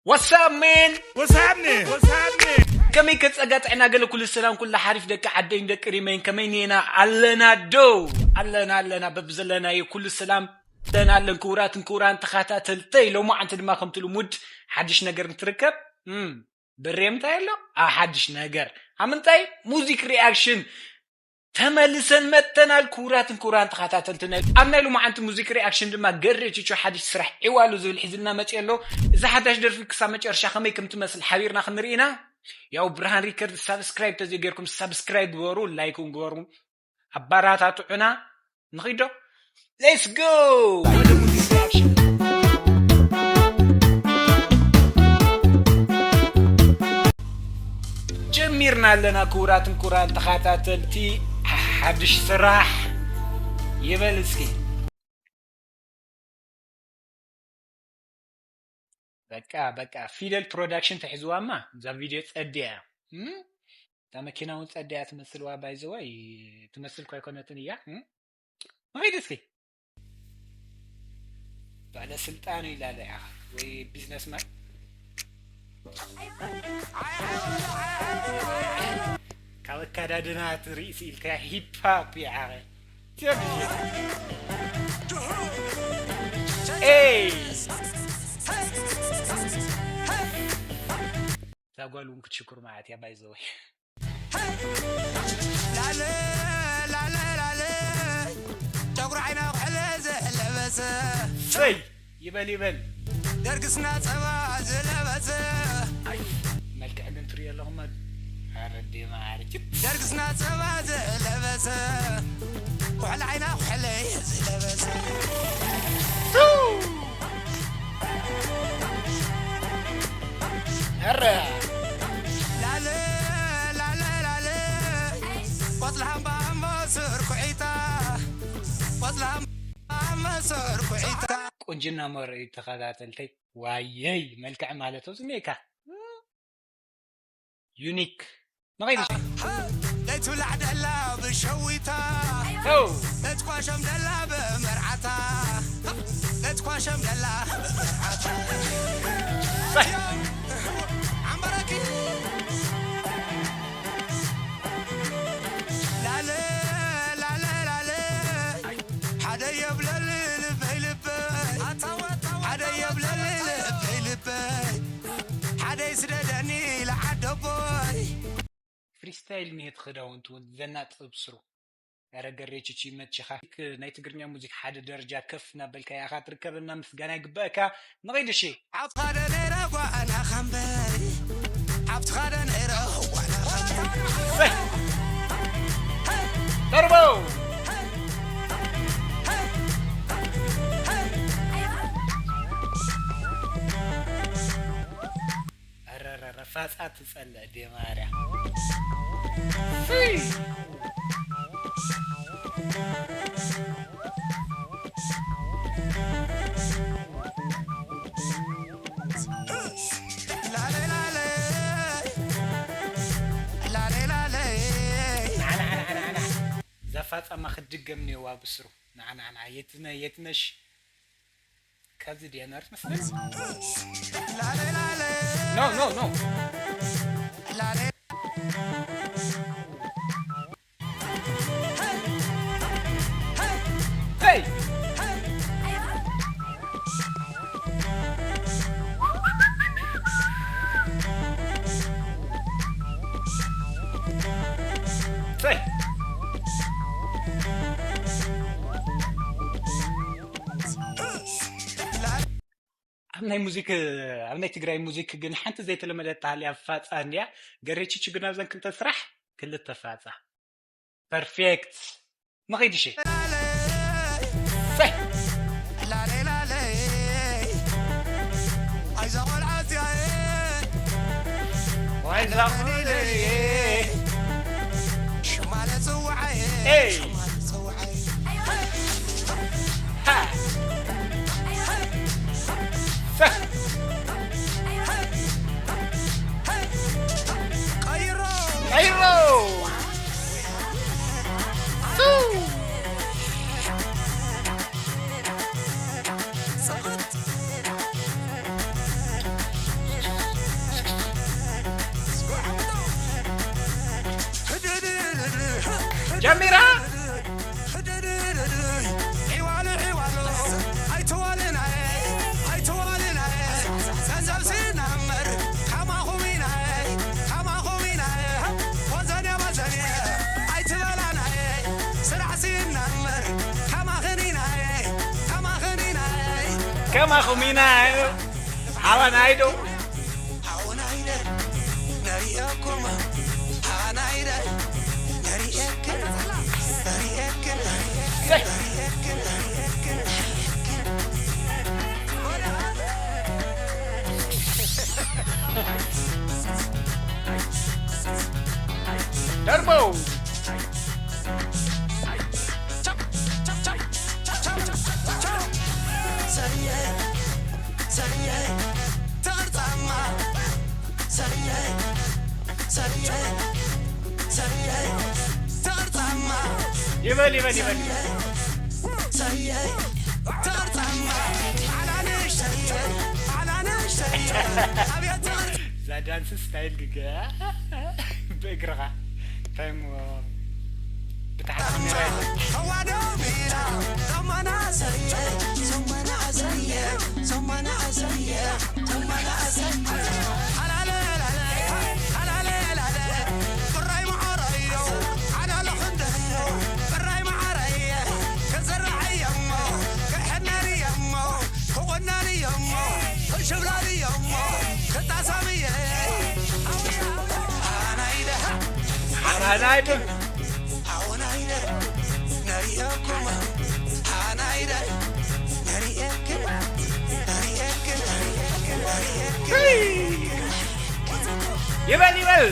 What's up, man? What's happening? What's happening? ከመይ ከጸጋ ጥዕና ገለ ኩሉ ሰላም ኩሉ ሓሪፍ ደቂ ዓደይን ደቂ ሪመይን ከመይ ኔና ኣለና ዶ ኣለና ኣለና በብዘለናዮ ኩሉ ሰላም ኣለና ኣለን ክቡራትን ክቡራን ተኸታተልተይ ሎማዓንቲ ድማ ከምቲ ልሙድ ሓድሽ ነገር እንትርከብ እም፣ ብሬ ምንታይ ኣሎ ኣብ ሓድሽ ነገር ኣብ ምንታይ ሙዚክ ሪኣክሽን ተመልሰን መጥተናል ክቡራትን ክቡራን ተኸታተልትና ኣብ ናይ ሎማዓንቲ ሙዚክ ሪኣክሽን ድማ ገሬ ቹቹ ሓድሽ ስራሕ ዒዋሉ ዝብል ሒዝልና መፅእ ኣሎ እዚ ሓዳሽ ደርፊ ክሳብ መጨረሻ ከመይ ከም ትመስል ሓቢርና ክንርኢ ኢና ያው ብርሃን ሪከርድ ሳብስክራይብ ተዘይገርኩም ሳብስክራይብ ግበሩ ላይክ እውን ግበሩ ኣባራታትዑና ንኺዶ Let's go! ጀሚርና ኣለና ክቡራትን ክቡራን ተኸታተልቲ ሓድሽ ስራሕ ይበል እስኪ በቃ በቃ ፊደል ፕሮዳክሽን ተሒዝዋማ እዛ ቪድዮ ጸድያ እያ እም? እዛ መኪና እውን ጸድያ ትመስልዋ ባይዘወይ ትመስል ኳይኮነትን እያ እም? ንኸይድ እስኪ ባለ ስልጣን ኢላ ኢኻ ወይ ቢዝነስማን ካብ ኣካዳድና ትርኢ ስኢልካ ሂፕ ሆፕ ይዓኸ ኤይ እዛ ጓል እውን ክትሽኩር ማለት እያ ባይዘወይ ላለ ላለ ላለ ጨጉሪ ዓይና ኩሕለ ዘለበሰ ሰይ ይበል ይበል ደርግስና ጸባ ዝለበሰ መልክዕ ግን ትሪኦ ኣለኹም ኣረዴ ማዓርጅት ደርግስና ጸባ ዝለበሰ ኩሕለ ዓይና ኩሕለ ዝለበሰ ኧረ ላለ ላለ ላለ ቆጽሊ ሃምባ እሞ ስር ኩዒታ ቆጽሊ ሃምባ እሞ ስር ኩዒታ ቁንጅና መርኢት ተኸታተልተይ ዋየይ መልክዕ ማለት ኣብዚ ኔካ ዩኒክ ንኸይድ ለትብላዕ ደላ ብሸዊታ ለትኳሸም ደላ ብመርዓታ ለትኳሸም ደላ ብመርዓታ ዓምበረኪ ላለ ላለ ላለ ሓደ የብለል ልበይ ልበይ ሓደ የብለል ልበይ ልበይ ሓደ ይስደደኒ ለዓደቦይ ፍሪስታይል እኒሄ እቲ ክዳውንቱ እውን ዘናጥብ ስሩ ኧረ ገሬ ችቺ ይመችኻ ናይ ትግርኛ ሙዚክ ሓደ ደረጃ ከፍ እናበልካ ኢኻ ትርከበና ምስጋና ይግበእካ ንኸይድ እሺ ኣብኻ ዶ ነይረ ጓና ኸምበይ ኣብትኻ ዶ ነይረ ጓና ኸምበይ ተርበው ረፋፃ ትፀልእ ዴ ማርያ ዛፋፃማ ክትድገም ነዋ ብስሩ ንዓናዕና የትነ የትነሽ ካብዚ ድያ ነርስ መስለኒ no no no Hey! Hey! ኣብ ናይ ሙዚክ ኣብ ናይ ትግራይ ሙዚክ ግን ሓንቲ ዘይተለመደት ባህሊ ኣብ ፋፃ እንድያ ገሬ ችቹ ግን ኣብዘን ክልተ ስራሕ ክልተ ፋፃ perfect ንኸይድ እሺ ኣይዛ ቆልዓ እዚኣ ዋይዛ ሽማ ለፅዋዓየ ሽማ ለፅዋዓየ ጀሚራ። ከማኹም ኢና። ሓዋናይ ዶ? ደርበው። ይበል፣ ይበል፣ ይበል። እዛ ዳንስ ስታይል ግገ ብእግርኻ እንታይ እሞ ብታሕቲ ካሜራ ሓናይ ዶ? ይበል፣ ይበል።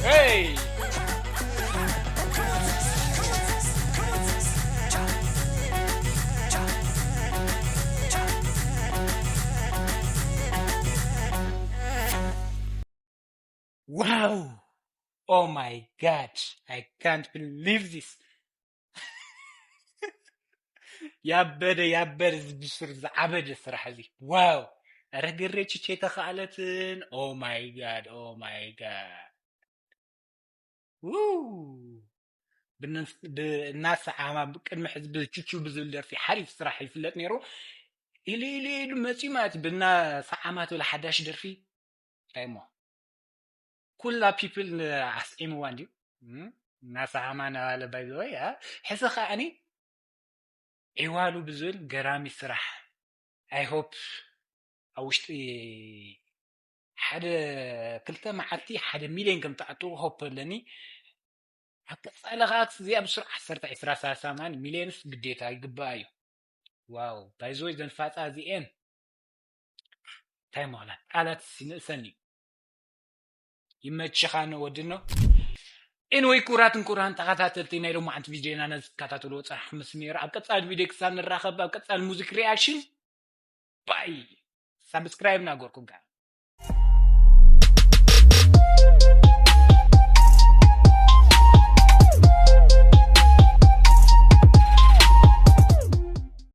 Hey! Wow! Oh my God! I can't believe this! ያበደ ያበደ፣ እዚ ብሱር ዝዓበደ ስራሕ እዚ። ዋው! ኧረ ገሬ ችቼ ተኻእለትን። Oh my God! Oh my God! ው! ብነስ-፣ ብ-፣ እናሰዓማ ቅድሚ ሕዚ ብችቹ ብዝብል ደርፊ ሓሪፍ ስራሕ ይፍለጥ ነይሩ። ኢሉ ኢሉ ኢሉ መፂኡ ማለት እዩ። ብናሰዓማ ትብል ሓዳሽ ደርፊ እንታይ እሞ ኩላ ፒፕል ኣስዒምዋ እንድዩ። እም፣ እናሰዓማ እናባለ ባይ ዘ ወይ፣ አ፣ ሕዚ ከዓኒ ዒዋሉ ብዝብል ገራሚ ስራሕ። I hope ኣብ ውሽጢ ሓደ ክልተ መዓልቲ ሓደ ሚልዮን ከም ትኣትዉ ሆፕ ኣለኒ። ኣብ ቀጻሊ ከኣ እዚኣ ብስሩ ዓሰርተ፣ ዕስራ፣ ሰላሳ ማን ሚልዮንስ ግዴታ ይግባኣ እዩ። ዋው፣ ባይ ዘ ወይ ዘን ፋጻ እዚኤን እንታይ ምኽላ ቃላት ይንእሰኒ። ይመችኻ ንወድኖ። ኤንወይ ክቡራትን ክቡራን ተኸታተልቲ ናይ ሎማዓንቲ ቪድዮና ነዚ ትከታተልዎ ጸናሕኩም ምስ ነይሩ፣ ኣብ ቀጻሊ ቪድዮ ክሳብ ንራኸብ፣ ኣብ ቀጻሊ ሙዚክ ሪያክሽን ባይ። ሳብስክራይብ ናገርኩም ከኣ።